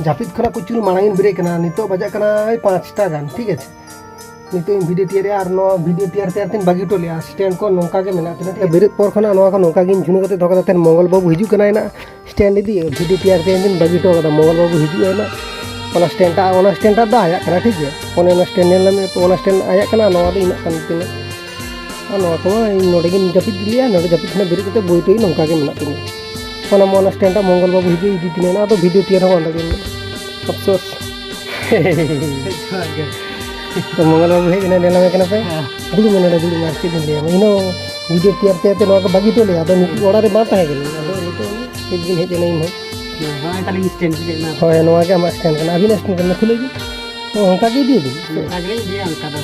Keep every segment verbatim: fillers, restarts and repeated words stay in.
ᱡᱟᱹᱯᱤᱫ ᱠᱷᱚᱱᱟᱜ ᱠᱩᱪᱩᱨ ᱢᱟᱲᱟᱝ ᱤᱧ ᱵᱮᱨᱮᱫ ᱠᱟᱱᱟ, ᱱᱤᱛᱚᱜ ᱵᱟᱡᱟᱜ ᱠᱟᱱᱟ ᱳᱭ ᱯᱟᱸᱪᱴᱟ ᱜᱟᱱ, ᱴᱷᱤᱠ ᱟᱪᱷᱮ᱾ ᱱᱤᱛᱚᱜ ᱤᱧ ᱵᱷᱤᱰᱤᱭᱳ ᱛᱮᱭᱟᱨᱮᱜᱼᱟ ᱟᱨ ᱱᱚᱣᱟ ᱵᱷᱤᱰᱤᱭᱳ ᱛᱮᱭᱟᱨ ᱛᱮᱭᱟᱨ ᱛᱤᱧ ᱵᱟᱹᱜᱤ ᱦᱚᱴᱚ ᱞᱮᱜᱼᱟ, ᱥᱴᱮᱱᱰ ᱠᱚ ᱱᱚᱝᱠᱟ ᱜᱮ ᱢᱮᱱᱟᱜ ᱛᱤᱧᱟ᱾ ᱵᱮᱨᱮᱫ ᱯᱚᱨ ᱠᱷᱚᱱᱟᱜ ᱱᱚᱣᱟ ᱠᱚ ᱱᱚᱝᱠᱟ ᱜᱤᱧ ᱡᱷᱩᱱᱟᱹ ᱠᱟᱛᱮ ᱫᱚᱦᱚ ᱠᱟᱫᱟ᱾ ᱛᱮᱦᱮᱧ ᱢᱚᱝᱜᱚᱞ ᱵᱟᱹᱵᱩ ᱦᱤᱡᱩᱜ ᱠᱟᱱᱟᱭ ᱱᱟᱜ ᱥᱴᱮᱱᱰ ᱤᱫᱤ, ᱵᱷᱤᱰᱤᱭᱳ ᱛᱮᱭᱟᱨ ᱛᱮᱦᱮᱧ ᱫᱤᱱ ᱵᱟᱹᱜᱤ ᱦᱚᱴᱚ ᱠᱟᱫᱟ᱾ ᱢᱚᱝᱜᱚᱞ ᱵᱟᱹᱵᱩ ᱦᱤᱡᱩᱜ ᱟᱭ ᱱᱟᱜ, ᱚᱱᱟ ᱥᱴᱮᱱᱰ ᱴᱟᱜ, ᱚᱱᱟ ᱥᱴᱮᱱᱰ ᱴᱟᱜ ᱫᱚ ᱟᱭᱟᱜ ᱠᱟᱱᱟ, ᱴᱷᱤᱠ ᱜᱮᱭᱟ᱾ ᱚᱱᱮ ᱚᱱᱟ ᱥᱴᱮᱱᱰ ᱧᱮᱞ ᱧᱟᱢ, ᱚᱱᱟ ᱥᱴᱮᱱᱰ ᱟᱭᱟᱜ ᱠᱟᱱᱟ, ᱱᱚᱣᱟ ᱫᱚ ᱤᱧᱟᱹᱜ ᱠᱟᱱ ᱛᱤᱧᱟᱹ᱾ ᱟᱨ ᱱᱚᱣᱟ ᱠᱚᱢᱟ ᱤᱧ ᱱᱚᱰᱮ ᱜᱤᱧ ᱡᱟᱹᱯᱤᱫ ᱞᱮᱜᱼᱟ, ᱱᱚᱰᱮ ᱡᱟᱹᱯᱤᱫ ᱠᱷᱚᱱᱟᱜ ᱵᱮᱨᱮᱫ ᱠᱟᱛᱮ ᱵᱳᱭ ᱴᱳᱭ ᱱᱚᱝᱠᱟ ᱜᱮ ᱢᱮᱱᱟᱜ ᱛᱤᱧᱟᱹ᱾ ᱚᱱᱟ ᱢᱟ ᱚᱱᱟ ᱥᱴᱮᱱᱰ ᱴᱟᱜ ᱢᱚᱝᱜᱚᱞ ᱵᱟᱹᱵᱩ ᱦᱤᱡᱩᱜ ᱤᱫᱤ ᱛᱤᱧᱟᱹ, ᱚᱱᱟ ᱫᱚ ᱵᱷᱤᱰᱤᱭᱳ ᱛᱮᱭᱟᱨ ᱦᱚᱸ ᱵᱟᱝ ᱫᱟᱲᱮᱭᱟᱜᱼᱟ, ᱟᱯᱥᱳᱥ᱾ ᱛᱚ ᱢᱚᱝᱜᱚᱞ ᱵᱟᱹᱵᱩ ᱦᱮᱡ ᱮᱱᱟ, ᱧᱮᱞ ᱧᱟᱢᱮ ᱠᱟᱱᱟ ᱯᱮ? ᱦᱮᱸ᱾ ᱫᱩᱲᱩᱵ ᱢᱮ ᱱᱚᱰᱮ, ᱫᱩᱲᱩᱵ ᱢᱮ, ᱟᱨ ᱪᱮᱫ ᱤᱧ ᱞᱟᱹᱭᱟ ᱢᱟ, ᱤᱧ ᱦᱚᱸ ᱵᱷᱤᱰᱤᱭᱳ ᱛᱮᱭᱟᱨ ᱛᱮᱭᱟᱨ ᱛᱮ ᱱᱚᱣᱟ ᱠᱚ ᱵᱟᱹᱜᱤ ᱦᱚᱴᱚ ᱞᱮᱜᱼᱟ, ᱟᱫᱚ ᱱᱤᱛᱚᱜ ᱚᱲᱟᱜ ᱨᱮ ᱵᱟᱝ ᱛᱟᱦᱮᱸ ᱠᱟᱱᱟ, ᱟᱫᱚ ᱱᱤᱛᱚᱜ ᱱᱤᱛ ᱜᱤᱧ ᱦᱮᱡ ᱮᱱᱟ ᱤᱧ ᱦᱚᱸ᱾ ᱦᱮᱸ, ᱦᱚᱸᱜᱼᱚᱭ ᱛᱟᱦᱞᱮ ᱤᱧ ᱥᱴᱮᱱᱰ ᱨᱮ ᱦᱮᱡ ᱮᱱᱟ᱾ ᱦᱳᱭ, ᱱᱚᱣᱟ ᱜᱮ ᱟᱢᱟᱜ ᱥᱴᱮᱱᱰ ᱠᱟᱱᱟ, ᱟᱹᱵᱤᱱᱟᱜ ᱥᱴᱮᱱᱰ ᱠᱟᱱᱟ, ᱠᱷᱩᱞᱟᱹᱣ ᱵᱤᱱ᱾ ᱚ, ᱚᱱᱠᱟ ᱜᱮ ᱤᱫᱤᱭᱟᱵᱤᱱ? ᱚᱱᱠᱟ ᱜᱮᱞᱤᱧ ᱤᱫᱤᱭᱟ, ᱚᱱᱠᱟ ᱫᱚ᱾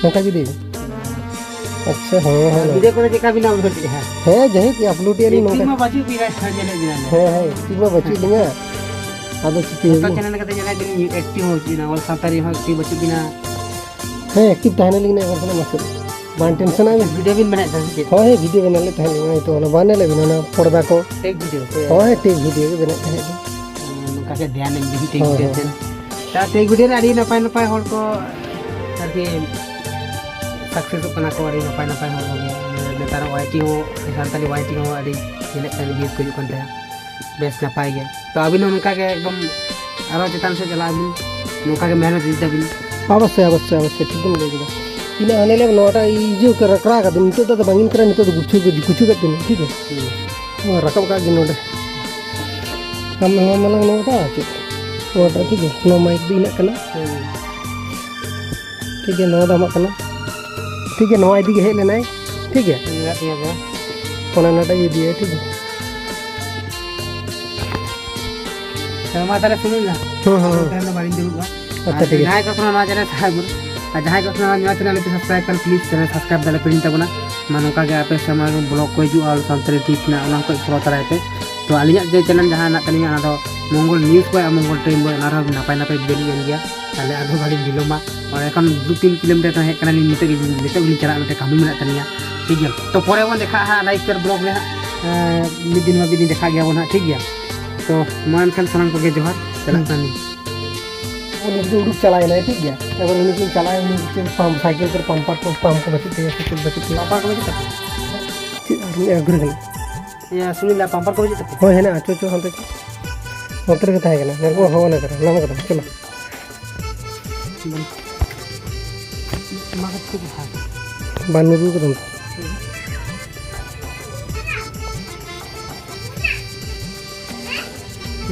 ᱱᱚᱝᱠᱟ ᱜᱮ ᱤᱫᱤᱭᱟᱵᱤᱱ? ᱟᱪᱪᱷᱟ, ᱦᱮᱸ, ᱦᱮᱸ᱾ ᱵᱷᱤᱰᱤᱭᱳ ᱠᱚᱨᱮ ᱪᱮᱫᱠᱟ ᱵᱤᱱ ᱟᱯᱞᱳᱰ ᱮᱫᱼᱟ? ᱦᱮᱸ, ᱡᱟᱭᱦᱳᱠ, ᱟᱯᱞᱳᱰ ᱮᱫᱼᱟ ᱞᱤᱧ ᱮᱠᱴᱤᱵᱷ ᱱᱚᱝᱠᱟ᱾ ᱢᱟ ᱵᱟᱹᱪᱩᱜ ᱵᱤᱱᱟ, ᱧᱮᱞᱮᱫ ᱵᱤᱱᱟ ᱞᱮ᱾ ᱦᱮᱸ, ᱦᱮᱸ, ᱮᱠᱴᱤᱵᱷ ᱢᱟ ᱵᱟᱹᱪᱩᱜ ᱞᱤᱧᱟ᱾ ᱟᱫᱚ ᱪᱤᱠᱟᱹᱭᱟᱵᱤᱱ? ᱡᱚᱛᱚ ᱪᱮᱱᱮᱞ ᱠᱟᱛᱮ ᱧᱮᱞᱮᱫ ᱵᱤᱱ, ᱮᱠᱴᱤᱵᱷ ᱦᱚᱸ ᱵᱟᱹᱪᱩᱜ ᱵᱤᱱᱟ, ᱚᱞ ᱥᱟᱱᱛᱟᱲᱤ ᱦᱚᱸ ᱮᱠᱴᱤᱵᱷ ᱵᱟᱹᱪᱩᱜ ᱵᱤᱱᱟ᱾ ᱦᱮᱸ, ᱮᱠᱴᱤᱵᱷ ᱛᱟᱦᱮᱱᱟᱞᱤᱧ ᱱᱟᱜ ᱮᱠᱷᱚᱱ ᱠᱷᱚᱱᱟᱜ ᱢᱟᱥᱮ᱾ ᱵᱟᱝ ᱴᱮᱱᱥᱚᱱᱚᱜ ᱵᱤᱱ᱾ ᱵᱷᱤᱰᱤᱭᱳ ᱵᱤᱱ ᱵᱮᱱᱟᱣᱮᱫ ᱛᱟᱦᱮᱸ ᱥᱮ ᱪᱮᱫ? ᱦᱳᱭ, ᱦᱳᱭ, ᱵᱷᱤᱰᱤᱭᱳ ᱵᱮᱱᱟᱣ ᱞᱮᱫ ᱛᱟᱦᱮᱸ ᱞᱤᱧ, ᱦᱳᱭ ᱛᱚ, ᱚᱱᱟ ᱵᱟᱝ ᱧᱮᱞᱮᱫ ᱵᱤᱱ, ᱚᱱᱟ ᱯᱚᱨᱫᱟ ᱠᱚ? ᱴᱮᱠ ᱵᱷᱤᱰᱤᱭᱳ ᱥᱮ? ᱦᱳᱭ, ᱴᱮᱠ ᱵᱷᱤᱰᱤᱭᱳ ᱜᱮ ᱵᱮᱱᱟᱣᱮᱫ ᱛᱟᱦᱮᱸᱫ ᱞᱤᱧ᱾ ᱦᱩᱸ, ᱱᱚᱝᱠᱟ ᱜᱮ ᱫᱷᱮᱭᱟᱱ ᱮᱢ ᱵᱤᱱ ᱴᱮᱠ ᱦᱳᱭ, ᱵᱷᱤᱰᱤᱭᱳ ᱦᱳᱭ᱾ ᱥᱮᱫ᱾ ᱛᱟ ᱴᱮᱠ ᱵᱷᱤᱰᱤᱭᱳ ᱨᱮ ᱟᱹᱰᱤ ᱱᱟᱯᱟᱭ ᱱᱟᱯᱟᱭ ᱦᱚᱲ ᱠᱚ ᱟᱨᱠᱤ ᱥᱟᱠᱥᱮᱥᱚᱜ ᱠᱟᱱᱟ ᱠᱚ, ᱟᱹᱰᱤ ᱱᱟᱯᱟᱭ ᱱᱟᱯᱟᱭ ᱦᱚᱲ ᱠᱚᱜᱮ᱾ ᱱᱮᱛᱟᱨ ᱣᱟᱭ ᱴᱤ ᱦᱚᱸ, ᱥᱟᱱᱛᱟᱞᱤ ᱣᱟᱭ ᱴᱤ ᱦᱚᱸ ᱟᱹᱰᱤ ᱧᱮᱞᱮᱫ ᱠᱟᱱ ᱵᱷᱤᱭᱩᱡᱽ ᱠᱚ ᱦᱤᱡᱩᱜ ᱠᱟᱱ ᱛᱟᱭᱟ᱾ ᱵᱮᱥ ᱱᱟᱯᱟᱭ ᱜᱮ᱾ ᱛᱚ ᱟᱹᱵᱤᱱ ᱦᱚᱸ ᱱᱚᱝᱠᱟ ᱜᱮ ᱮᱠᱫᱚᱢ ᱟᱨᱚ ᱪᱮᱛᱟᱱ ᱥᱮᱫ ᱪᱟᱞᱟᱜ ᱟᱵᱤᱱ, ᱱᱚᱝᱠᱟ ᱜᱮ ᱢᱮᱦᱱᱚᱛ ᱤᱫᱤ ᱛᱟᱵᱤᱱ᱾ ᱚᱵᱚᱥᱥᱳᱭ, ᱚᱵᱚᱥᱥᱳᱭ, ᱚᱵᱚᱥᱥᱳᱭ, ᱴᱷᱤᱠ ᱜᱮᱢ ᱞᱟᱹᱭ ᱠᱮᱫᱟ᱾ ᱤᱱᱟᱹ ᱦᱟᱱᱮ ᱞᱮ ᱱᱚᱣᱟᱴᱟᱜ ᱤᱭᱟᱹ ᱠᱟᱱᱟ, ᱨᱟᱠᱲᱟ ᱠᱟᱫᱟ, ᱱᱤᱛᱚᱜ ᱫᱚ ᱟᱫᱚ ᱵᱟᱝ ᱤᱧ ᱠᱟᱱᱟ, ᱱᱤᱛᱚᱜ ᱫᱚ ᱜᱩᱪᱷᱩ ᱜᱮ, ᱜᱩᱪᱷᱩ ᱠᱟᱜ ᱛᱤᱧ, ᱴᱷᱤᱠ ᱜᱮᱭᱟ? ᱦᱩᱸ᱾ ᱱᱚᱣᱟ ᱨᱟᱠᱟᱵ ᱠᱟᱜ ᱜᱮ ᱱᱚᱰᱮ᱾ ᱟᱢ ᱱᱚᱣᱟ ᱢᱟᱞᱟᱝ ᱱᱚᱣᱟᱴᱟᱜ ᱪᱮᱫ? ᱱᱚᱣᱟᱴᱟᱜ, ᱴᱷᱤᱠ ᱜᱮᱭᱟ? ᱱᱚᱣᱟ ᱢᱟᱭᱤᱠ ᱫᱚ ᱤᱱᱟᱹᱜ ᱠᱟᱱᱟ᱾ ᱦᱩᱸ᱾ ᱴᱷᱤᱠ ᱜᱮᱭᱟ, ᱱᱚᱣᱟ ᱫᱚ ᱟᱢᱟᱜ ᱠᱟᱱᱟ᱾ ᱴᱷᱤᱠ ᱜᱮᱭᱟ, ᱱᱚᱣᱟ ᱤᱫᱤ ᱜᱮ ᱦᱮᱡ ᱞᱮᱱᱟᱭ᱾ ᱴᱷᱤᱠ ᱜᱮᱭᱟ? ᱢᱮᱱᱟᱜ ᱛᱤᱧᱟ ᱜᱮ᱾ ᱚᱱᱟ ᱱᱚᱰᱮ ᱤᱫᱤᱭᱟ, ᱴᱷᱤᱠ ᱜᱮᱭᱟ? ᱦᱮᱸ, ᱢᱟ ᱛᱟᱦᱞᱮ ᱥᱩᱱᱩᱧ ᱱᱟ᱾ ᱦᱩᱸ, ᱦᱩᱸ, ᱦᱩᱸ᱾ ᱛᱟᱦᱞᱮ ᱫᱚ ᱵᱟᱹᱞᱤᱧ ᱫᱩᱲᱩᱵᱼᱟ᱾ ᱟᱪᱪᱷᱟ, ᱟᱨ ᱴᱷᱤᱠ ᱜᱮᱭᱟ᱾ ᱡᱟᱦᱟᱸᱭ ᱠᱚ ᱮᱠᱷᱚᱱᱳ ᱱᱚᱣᱟ ᱪᱮᱱᱮᱞ ᱥᱟᱵᱥᱠᱨᱟᱭᱤᱵ ᱵᱟᱹᱱᱩᱜ, ᱟᱨ ᱡᱟᱦᱟᱸᱭ ᱠᱚ ᱮᱠᱷᱚᱱᱳ ᱱᱚᱣᱟ ᱪᱮᱱᱮᱞ ᱯᱮ ᱥᱟᱵᱥᱠᱨᱟᱭᱤᱵ ᱠᱟᱱᱟ, ᱯᱞᱤᱡ ᱪᱮᱱᱮᱞ ᱥᱟᱵᱥᱠᱨᱟᱭᱤᱵ ᱛᱟᱦᱞᱮ ᱯᱮ ᱦᱤᱲᱤᱧ ᱛᱟᱵᱚᱱᱟ᱾ ᱢᱟ ᱱᱚᱝᱠᱟ ᱜᱮ ᱟᱯᱮ ᱥᱟᱢᱟᱝ ᱵᱞᱚᱜ ᱠᱚ ᱦᱤᱡᱩᱜᱼᱟ, ᱥᱟᱱᱛᱟᱲᱤ ᱴᱤᱯᱥ ᱨᱮᱱᱟᱜ, ᱚᱱᱟ ᱠᱚ ᱯᱷᱚᱞᱳ ᱛᱟᱨᱟᱭ ᱯᱮ᱾ ᱛᱚ ᱟᱹᱞᱤᱧᱟᱜ ᱡᱮ ᱪᱮᱱᱮᱞ ᱡᱟᱦᱟᱸ ᱦᱮᱱᱟᱜ ᱛᱟᱹᱞᱤᱧᱟ, ᱚᱱᱟ ᱫᱚ ᱢᱚᱝᱜᱚᱞ ᱱᱤᱭᱩᱡᱽ ᱵᱚᱭ ᱟᱨ ᱢᱚᱝᱜᱚᱞ ᱴᱟᱭᱤᱢ ᱵᱚᱭ, ᱚᱱᱟ ᱨᱮᱦᱚᱸ ᱱᱟᱯᱟᱭ ᱱᱟᱯᱟᱭ ᱵᱷᱤᱰᱤᱭᱳ ᱞᱤᱧ ᱮᱢ ᱜᱮᱭᱟ᱾ ᱛᱟᱦᱞᱮ ᱟᱨᱦᱚᱸ ᱵᱷᱟᱹᱞᱤ ᱵᱤᱞᱚᱢᱟ᱾ ᱚᱸᱰᱮ ᱠᱷᱚᱱ ᱫᱩ ᱛᱤᱱ ᱠᱤᱞᱳᱢᱤᱴᱟᱨ ᱦᱮᱡ ᱠᱟᱱᱟᱞᱤᱧ, ᱱᱤᱛᱚᱜ ᱜᱮ, ᱱᱤᱛᱚᱜ ᱜᱮᱞᱤᱧ ᱪᱟᱞᱟᱜᱼᱟ, ᱢᱤᱫᱴᱮᱱ ᱠᱟᱹᱢᱤ ᱢᱮᱱᱟᱜ ᱛᱟᱹᱞᱤᱧᱟ, ᱴᱷᱤᱠ ᱜᱮᱭᱟ? ᱛᱚ ᱯᱚᱨᱮ ᱵᱚᱱ ᱫᱮᱠᱷᱟᱜᱼᱟ ᱦᱟᱸᱜ, ᱞᱟᱭᱤᱯᱷ ᱥᱴᱟᱭᱤᱞ ᱵᱞᱚᱜ ᱨᱮ ᱦᱟᱸᱜ, ᱮᱸ, ᱢᱤᱫ ᱫᱤᱱ ᱵᱟᱝ ᱢᱤᱫ ᱫᱤᱱ ᱫᱮᱠᱷᱟᱜ ᱜᱮᱭᱟ ᱵᱚᱱ ᱦᱟᱸᱜ, ᱴᱷᱤᱠ ᱜᱮᱭᱟ? ᱛᱚ ᱢᱟ ᱮᱱᱠᱷᱟᱱ ᱥᱟᱱᱟᱢ ᱠᱚᱜᱮ ᱡᱚᱦᱟᱨ, ᱪᱟᱞᱟᱜ ᱠᱟᱱᱟᱞᱤᱧ᱾ ᱩᱱᱤ ᱫᱚ ᱩᱰᱩᱠ ᱪᱟᱞᱟᱣ ᱮᱱᱟᱭ, ᱴᱷᱤᱠ ᱜᱮᱭᱟ᱾ ᱮᱵᱟᱨ ᱩᱱᱤ ᱠᱤᱱ ᱪᱟᱞᱟᱣ ᱮᱱ, ᱢᱤᱫᱴᱮᱱ ᱯᱟᱢᱯ, ᱥᱟᱭᱠᱮᱞ ᱠᱚᱨᱮ ᱯᱟᱢᱯᱟᱨ ᱠᱚ, ᱯᱟᱢᱯ ᱠᱚ ᱵᱟᱹᱪᱩᱜ ᱛᱟᱭᱟ, ᱥᱟᱭᱠᱮᱞ ᱵᱟᱹᱪᱩᱜ ᱛᱟᱭᱟ᱾ ᱯᱟᱢᱯᱟᱨ ᱠᱚ ᱵᱟᱹᱪᱩᱜ ᱛᱟᱯᱮᱭᱟ? ᱪᱮᱫ ᱟᱨ ᱢᱤᱫ ᱟᱹᱜᱩ ᱠᱟᱱᱟ? ᱤᱭᱟᱹ, ᱥᱩᱱᱤᱞ ᱫᱟ, ᱯᱟᱢᱯᱟᱨ ᱠᱚ ᱵᱟᱹᱪᱩᱜ ᱛᱟᱯᱮᱭᱟ? ᱦᱳᱭ, ᱦᱮᱱᱟᱜᱼᱟ, ᱪᱚ, ᱪᱚ, ᱦᱟᱱᱛᱮ ᱪᱚ᱾ ᱱᱚᱛᱮ ᱨᱮᱜᱮ ᱛᱟᱦᱮᱸ ᱠᱟᱱᱟ, ᱧᱮᱞ ᱠᱚ ᱦᱚᱦᱚ ᱟᱞᱮ ᱠᱟᱱᱟ, ᱧᱟᱢ ᱠᱟᱫᱟᱢ, ᱪᱚᱞᱚ᱾ ᱵᱟᱹᱱᱩᱨᱩ ᱠᱟᱫᱟᱢ᱾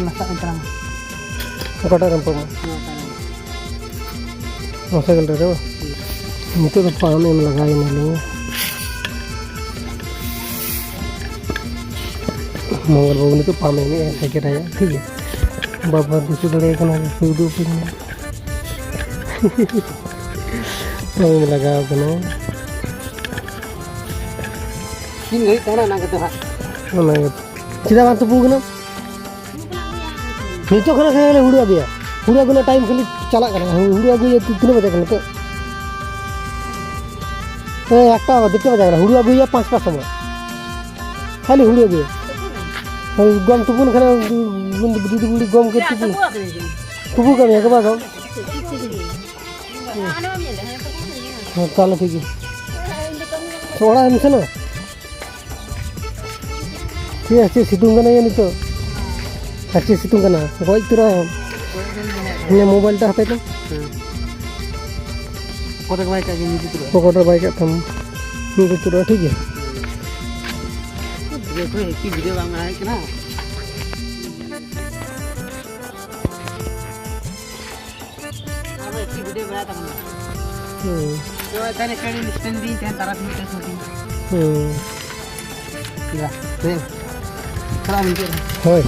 ᱱᱟᱥᱟᱜ ᱠᱟᱱ ᱛᱟᱞᱟᱝᱟ᱾ ᱚᱠᱟᱴᱟᱜ ᱨᱮᱢ ᱯᱟᱢᱟ? ᱱᱚᱣᱟ ᱚᱠᱟᱨᱮ? ᱢᱚᱴᱚᱨ ᱥᱟᱭᱠᱮᱞ ᱨᱮ ᱵᱟᱝ? ᱱᱤᱛᱚᱜ ᱫᱚ ᱯᱟᱢ ᱮᱢ ᱞᱟᱜᱟᱣ ᱮᱱᱟ ᱞᱤᱧ᱾ ᱢᱚᱝᱜᱚᱞ ᱵᱟᱹᱵᱩ ᱱᱤᱛᱚᱜ ᱯᱟᱢ ᱮᱢᱮᱜᱼᱟᱭ ᱥᱟᱭᱠᱮᱞ ᱨᱮᱭᱟᱜ, ᱴᱷᱤᱠ ᱜᱮᱭᱟ᱾ ᱵᱟᱵᱟ ᱫᱤᱥᱟᱹ ᱫᱟᱲᱮᱭᱟᱜ ᱠᱟᱱᱟ, ᱩᱫᱩᱜ ᱟᱯᱮ ᱠᱟᱱᱟ᱾ ᱯᱟᱢ ᱞᱟᱜᱟᱣ ᱠᱟᱱᱟ᱾ ᱛᱤᱱ ᱜᱷᱟᱹᱲᱤᱡ ᱛᱟᱦᱮᱱᱟ ᱚᱱᱟ ᱜᱮᱛᱚ ᱦᱟᱸᱜ᱾ ᱚᱱᱟ ᱜᱮ᱾ ᱪᱮᱫᱟᱜ ᱵᱟᱝ ᱛᱩᱯᱩ ᱠᱟᱱᱟ? ᱱᱤᱛᱚᱜ ᱠᱷᱚᱱᱟᱜ ᱠᱷᱟᱹᱞᱤ ᱦᱩᱲᱩ ᱟᱹᱜᱩᱭᱟ᱾ ᱦᱩᱲᱩ ᱟᱹᱜᱩ ᱨᱮᱱᱟᱜ ᱴᱟᱭᱤᱢ ᱠᱷᱟᱹᱞᱤ ᱪᱟᱞᱟᱜ ᱠᱟᱱᱟ᱾ ᱦᱩᱲᱩ ᱟᱹᱜᱩᱭᱟ ᱛᱤ-, ᱛᱤᱱᱟᱹᱜ ᱵᱟᱡᱟᱜ ᱠᱟᱱᱟ ᱱᱤᱛᱚᱜ? ᱦᱮᱸ, ᱮᱠᱴᱟ ᱵᱟᱡᱮ, ᱰᱮᱲᱴᱟ ᱵᱟᱡᱟᱜ ᱠᱟᱱᱟ᱾ ᱦᱩᱲᱩ ᱟᱹᱜᱩᱭᱟ ᱯᱟᱸᱪᱴᱟ ᱥᱚᱢᱚᱭ᱾ ᱠᱷᱟᱹᱞᱤ ᱦᱩᱲᱩ ᱟᱹᱜᱩᱭᱟ᱾ ᱦᱳᱭ, ᱜᱚᱢ ᱛᱩᱯᱩᱱ ᱠᱷᱟᱱ ᱡᱩᱫᱤ ᱜᱩᱲᱤ ᱜᱚᱢ ᱠᱮᱫ ᱛᱩᱯᱩ᱾ ᱛᱩᱯᱩ ᱠᱟᱹᱢᱤᱭᱟ ᱠᱚ ᱵᱟᱝ ᱜᱚᱢ? ᱦᱮᱸ, ᱛᱟᱦᱚᱞᱮ ᱴᱷᱤᱠ ᱜᱮᱭᱟ᱾ ᱛᱚ, ᱚᱲᱟᱜ ᱮᱢ ᱥᱮᱱᱚᱜᱼᱟ? ᱴᱷᱤᱠ ᱟᱪᱷᱮ, ᱥᱤᱛᱩᱝ ᱠᱟᱱᱟ ᱭᱟ ᱱᱤᱛᱚᱜ᱾ ᱟᱨ ᱪᱮᱫ ᱥᱤᱛᱩᱝ ᱠᱟᱱᱟ? ᱜᱚᱡ ᱩᱛᱟᱹᱨᱚᱜ ᱟᱢ᱾ ᱱᱤᱭᱟᱹ ᱢᱳᱵᱟᱭᱤᱞ ᱴᱟᱜ ᱦᱟᱛᱟᱣ ᱛᱟᱢ᱾ ᱦᱮᱸ᱾ ᱯᱚᱠᱮᱴ ᱨᱮ ᱵᱟᱭ ᱠᱟᱜ ᱜᱮ, ᱧᱩᱨ ᱩᱛᱟᱹᱨᱚᱜᱼᱟ᱾ ᱯᱚᱠᱮᱴ ᱨᱮ ᱵᱟᱭ ᱠᱟᱜ ᱛᱟᱢ, ᱧᱩᱨ ᱩᱛᱟᱹᱨᱚᱜᱼᱟ, ᱴᱷᱤᱠ ᱜᱮᱭᱟ? ᱵᱷᱤᱰᱤᱭᱳ ᱠᱚ ᱮᱠᱴᱤ ᱵᱷᱤᱰᱤᱭᱳ ᱵᱟᱝ ᱵᱮᱱᱟᱣ ᱦᱩᱭ ᱠᱟᱱᱟ᱾ ᱟᱨ ᱮᱠᱴᱤ ᱵᱷᱤᱰᱤᱭᱳ ᱵᱮᱱᱟᱣ ᱛᱟᱵᱚᱱ ᱢᱮ᱾ ᱦᱩᱸ᱾ ᱛᱚ, ᱛᱟᱦᱞᱮ ᱠᱟᱹᱴᱤᱡ ᱥᱴᱮᱱᱰ ᱫᱤᱧ ᱛᱟᱦᱮᱱ ᱛᱟᱨᱟᱥᱤᱧ ᱢᱤᱫᱴᱮᱱ ᱥᱩᱴᱤᱝ᱾ ᱦᱩᱸ᱾ ᱪᱮᱫᱟᱜ? ᱦᱮᱸ᱾ ᱪᱟᱞᱟᱜ ᱟᱵᱚᱱ ᱪᱮᱫ ᱨᱮ? ᱦᱳᱭ᱾